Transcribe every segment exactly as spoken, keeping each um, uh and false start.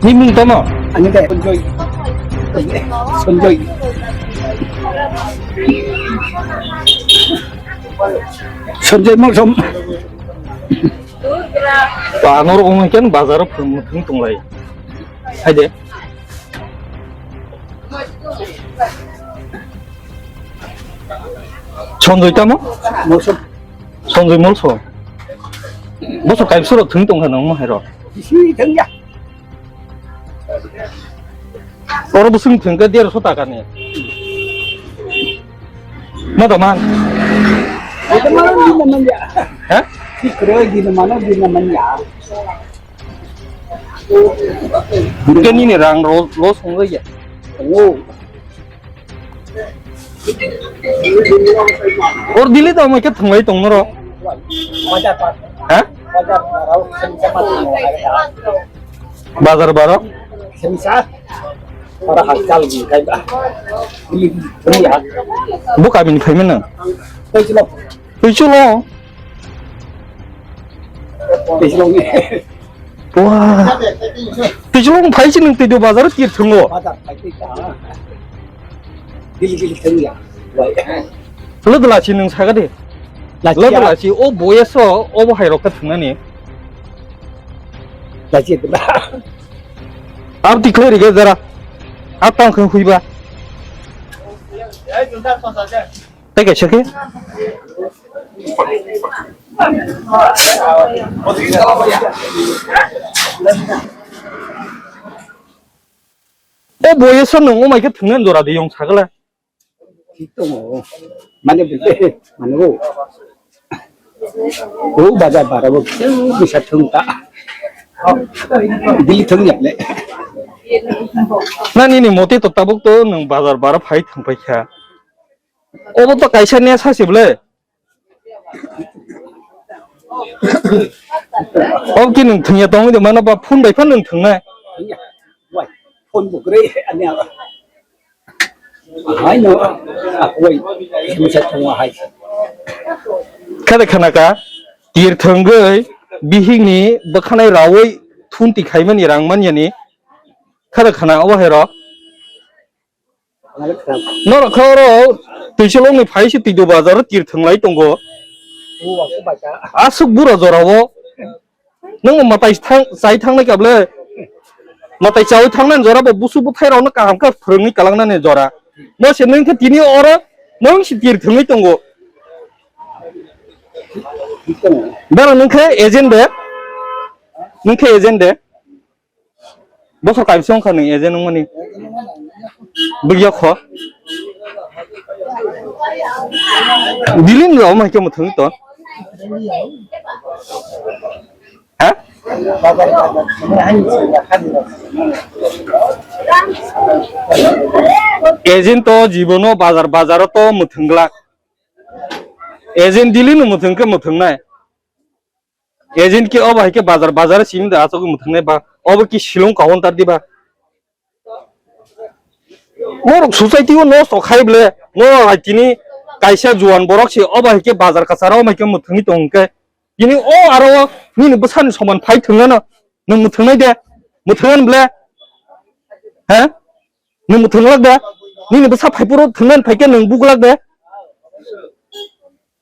Ni mung tamo? Ani de Sanjoy. Sanjoy. Sanjoy Mawsam. Ba norok wngkhe bazar o phwrwng mwthwng tonglai. Hai de. Sanjoy tamo? Mawsam. Sanjoy Mawsam. Bosor kaibsoro thwng tongkha nang mo hai rok. Bisi thwngya. Oro bwswng thwngkhe derso taka ni. Ma da man. Ito mano di naman ya. Ha? Di kro di naman di naman ya. Khe nini rang ro lo songwi ya. Oh. Or dili to amai khe thwnglai tong noro. Ha? Bazar baro? Ora hakchal di kai ba. Dili, dili ha. Bo kamini phaimani nang? Tei chulo. Tei chulo. Tei chulo. Wah. Twijlong phai si nwng twido bazar o tir thwngo. Bazar phai twi ta. Dili dili thwngya. Wai. Lwdla si nwng saga de. Lachia. Lwdla si o boyeso obo hai rok kha thwngnani. Lachia dwla. Ab tikhlai rige jara. Ab tang khang huiba. Tei kaisa khe. O boyeso nwng o mai khe thwngna jora de yong sagala. Thik tongo. Mane bwle, mane o. O bajar bara bo kisa thwng ta. Dili thwng ya le. Na nini moti to tabuk to nwng bajar bara phai thwng pai kha. Obo to kaisa ne sasi bwle. Obo ki nwng thwngya tongwi de mano ba phone bai phano nwng thwngnai. Wai, phone bo kwrwi ani aba. Hai no, akwai, misa thwngma hai. Khade khana ka, tir thwngwi bihikni bwkhanai rawi thunti khaimani rang manyani. Khade khana obo hai rok. Norok khe oro Twisolongni phai se Twido bazar o tir thwnglai tongo. Aswk bura jorao nwng mwtai thang-, chai thangnai kable. Mwtai chaui thangnani jora bo busu bwthai rokno kaham khe phwrwngwi kalangnani jora. Bo se nwng khe tini oro nwng se tir thwngwi tongo. Bero nwng khe agent de? Nwng khe agent de? Bosor kaisa wngkha nwng agent wngmani. Bwkya kho. Bilin rok mai khe mwthangwi to. Ha? Agent to jibono bazar bazaro to mwthangla. Agent dili no mwthang khe mwthangnai. Agent khe obo hai khe bazar bazar simi da aswk mwthangnai ba obo ki Shillong kahon tar diba. Norok society o nosto khai ble, norok hai tini kaisa juan borok se obo hai khe bazar kasaro omo hai khe mwthangwi tong khe tini o aro nini bwsani soman phai thwngano nwng mwthangnai de, mwthangani ble? He? Nwng mwthanglak de? Nini bwsa phai phuru thwngnan phai khe nwng buglak de?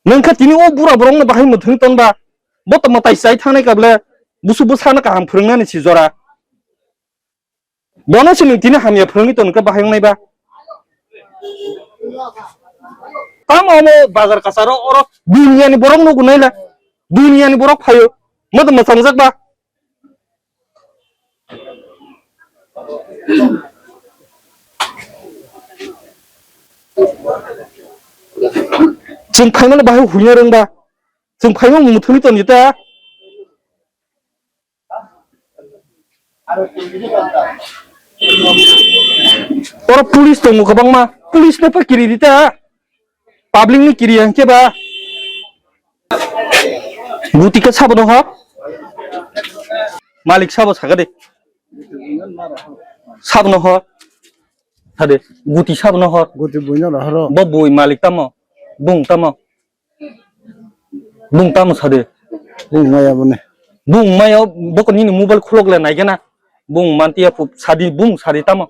Nwng kha tini o bura borokno bahai mwthangwi ton ba? Bo to mwtai chai thangnai kable, busu bwsano kaham phwrwngnani si jora. Bono se nwng tini hamya phwrwngwi tong khe bahai wngnai ba? Tamo omo bazar kasaro oro duniyani borok nugo naila, duniyani borok phaio, moto mwchangjak ba? Chwng phaimano bahai huina rwngba, chwng phaima mwthangwi tong jeta. Oro police tongo kwbangma, police no pa kiri rita, public ni kiri ang khe ba. Guti khe sabo no ho, malik sabo saga de, sabo no ho, sade guti sabo no ho. Guti buino rohoro. Bo bui malik tamo, bung tamo. Bung tamo sade? Bung maya bone. Bung maya boko nini mobile khulok le naigena. Bung mantiya pup sadi, bung sadi tamo.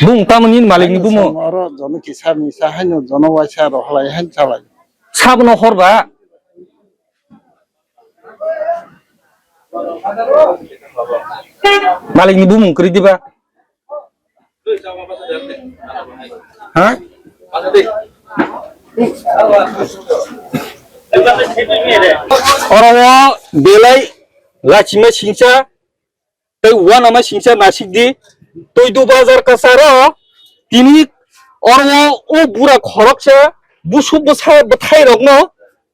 Bung tamo nini malik ni bumo. Oro jono kisa misa haino jono waisa rohlai hain chalai. Sabno horba. Malik ni bumung kwrwi diba? Ha? Oro o belai lachima singcha tei uanama singcha nasik di. Toidu bazar kasaro tini oro o bura khoroksa busuk bwsa bwthai rokno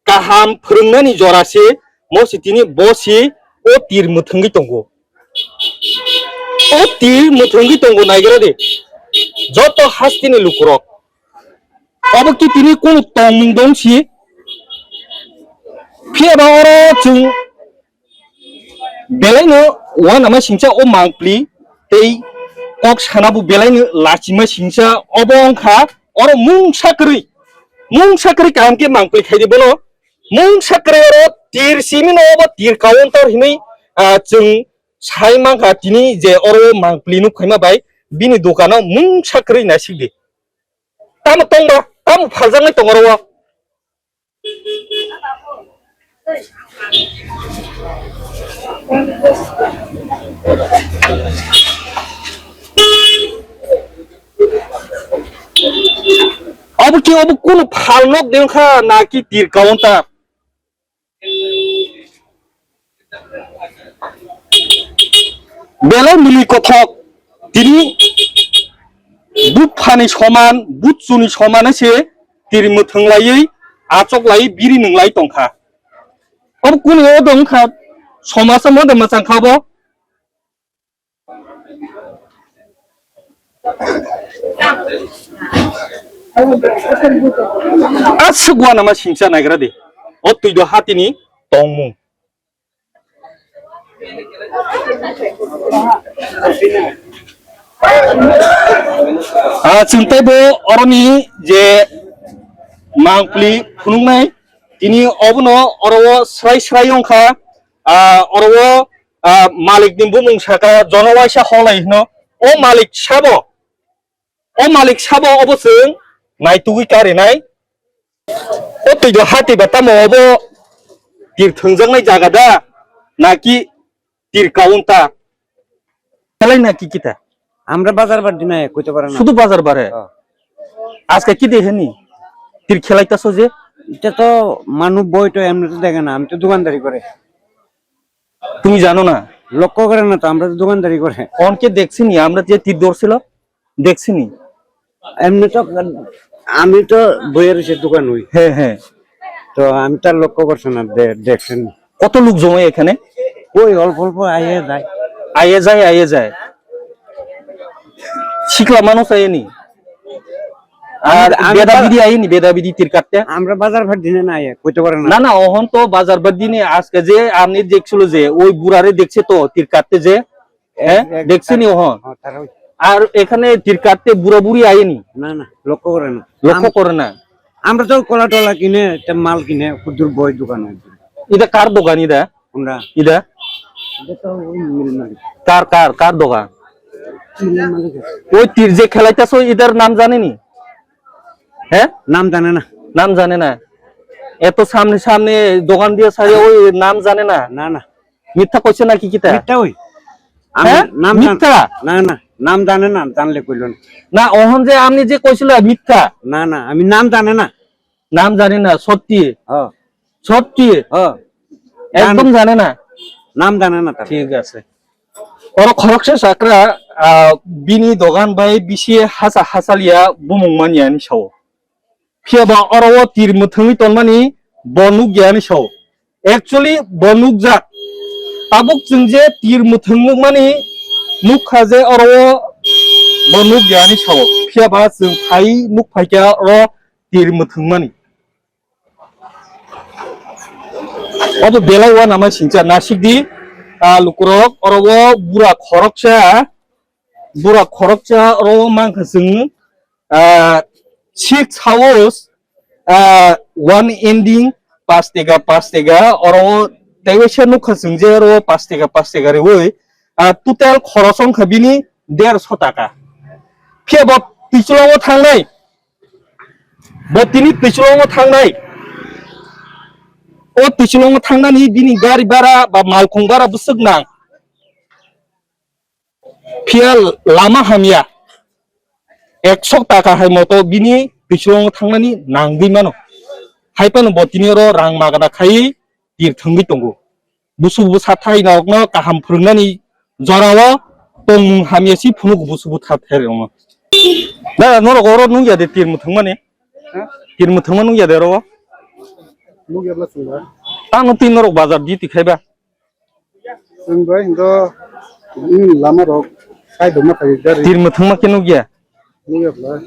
kaham phwrwngnani jora se, mo se tini bo se o tir mwthwngwi tongo. O tir mwthwngwi tongo, naigra de joto hasteni lukurok. Obo ki tini kunu tongmung dong si? Phiya ba oro chwng belaino uanama singcha o mangpli tei kok sana bo belaino lachima singcha obo wngkha oro mungsa kwrwi. Mungsa kwrwi kaham khe mangpli khaidi bono. Mungsa kwrwi oro tir simino obo tir counter hinwi, ah, chwng sai mankha tini je oro mangpli nuk khaima bai bini dokano mungsa kwrwi naisik di. Tamo tongba, tamo phaljaknai tong oro o. Obo ki obo kunu phal nok de wngkha na ki tir counter? Belai mili kothok, tini buphani soman, buchuni soman se tiri mwthwng laiwi, achok laiwi biri nwnglai tongkha. Obo kuni o dong kha, somasa moda mwchang kha bo. Aswk uanama singcha naigra di. O twi do hatini tongmung. Ah, chwng tei bo oroni je mangpli phunuknai, tini obono oro o srai srai wngkha. Ah, oro o, ah, malik ni bumung saka jono waisa holai hino. O malik sabo, o malik sabo obo chwng naitugwi karinai. O twi do hati ba tamo obo tir thwngjaknai jaga da, naki tir counter? Belai na ki kita? আমরা বাজার বার দিন আয়, কইতে পারে না। শুধু বাজার বারে? হ্যাঁ। আজকে কি দেখেনি? তীর খেলাইতাছো যে? এটা তো মানুষ বই তো এমনি তো দেখে না, আমি তো দোকানদারি করে। তুমি জানো না? লক্ষ্য করে না তো, আমরা তো দোকানদারি করে। অনকে দেখছিনি, আমরা যে তীর ধরছিল, দেখছিনি? এমনি তো আমি তো বইয়ের সে দোকান হই। হ্যাঁ, হ্যাঁ। তো আমি তার লক্ষ্য করছি না, দে-, দেখছেন। কত লোক জমে এখানে? ওই অল্প অল্প আইয়ে যায়। আইয়ে যায়, আইয়ে যায়। শিকলা মানুষ আইয়েনি? আর আমি, আমি বেদা বিধি আইয়েনি, বেদা বিধি তীর কাটতে? আমরা বাজার ভাট দিনে না আইয়ে, কইতে পারে না। না, না, অহন তো বাজার ভাট দিনে আজকে যে আপনি দেখছিল যে ওই বুড়ারে দেখছে তো তীর কাটতে যে, হ্যাঁ? এক, এক, দেখছেনি তার-, অহন? হ্যাঁ, তারা ওই আর এখানে তীর কাটতে বুড়া বুড়ি আইয়েনি? না, না, লক্ষ্য করে না। লক্ষ্য আম-, করে না। আমরা তো কলা টলা কিনে, তে মাল কিনে, ক্ষুদ্র বই দোকান হয়। এটা কার দোকান এটা? কোনটা? এটা? এটা তো ওই মিল মালিক। কার, কার, কার দোকান? মিল মালিক আছে। ওই তীর যে খেলাইতেছো, এটার নাম জানেনি? হ্যাঁ? নাম জানে না। নাম জানে না। এত সামনে সামনে দোকান দিয়ে সাজে, ওই নাম জানে না? না, না। মিথ্যা কইছে নাকি কিতা? মিথ্যা ওই। আমি হ্যাঁ? নাম জান-, মিথ্যা? না, না, নাম জানে না, জানলে কইল না। না, অহন যে আপনি যে কইছিল মিথ্যা। না, না, আমি নাম জানে না। নাম জানে না, সত্যি? হ্যাঁ। সত্যি? হ্যাঁ। একদম জানে না? নাম জানে না তার। ঠিক আছে। Oro khoroksa chakra, ah, bini dogan bai bisi hasa hasalia bumung manya ni sao. Phiya ba oro o tir mwthangwi tonmani bo nukya hinwi sao. Actually bo nukjak. Tabuk chwng je tir mwthang nukmani nukha je oro o bo nukya hinwi sao. Phiya ba chwng phai nuk phaikha oro tir mwthangmani. Obo belai uanama singcha nasikdi, ah, lukurok oro o bura khoroksa. Bura khoroksa oro mankha chwng, ah, six house, ah, one ending, pas tega, pas tega, oro Tei waisa nukha chwng je oro pash taka, pash taka riwi, ah, total khoros wngkha bini derso taka. Phiya bo Tichulongo thangnai, bo tini Tichulongo thangnai. O Tichulongo thangnani bini gari bara ba malkhung bara bwswk nang. Phiya lama hamya, ekso taka hai moto bini Tichulongo thangnani nangwi mano. Hai phano bo tini oro rang magana khai tir thangwi tongo. Busu bwsa thai norokno kaham phwrwngnani jorao tongmung hamya si phunuk busu bwtha thairokno. Da norok oro nungya de tir mwthangmani? Ha? Tir mwthangma nungya de oro? Nukya bla chwngba. Tamo twi norok bazar di tikhaiba. Chwng bai hindo, ini lama rok sai doma khai gari. Tir mwthangma khe nukya? Nukya bla.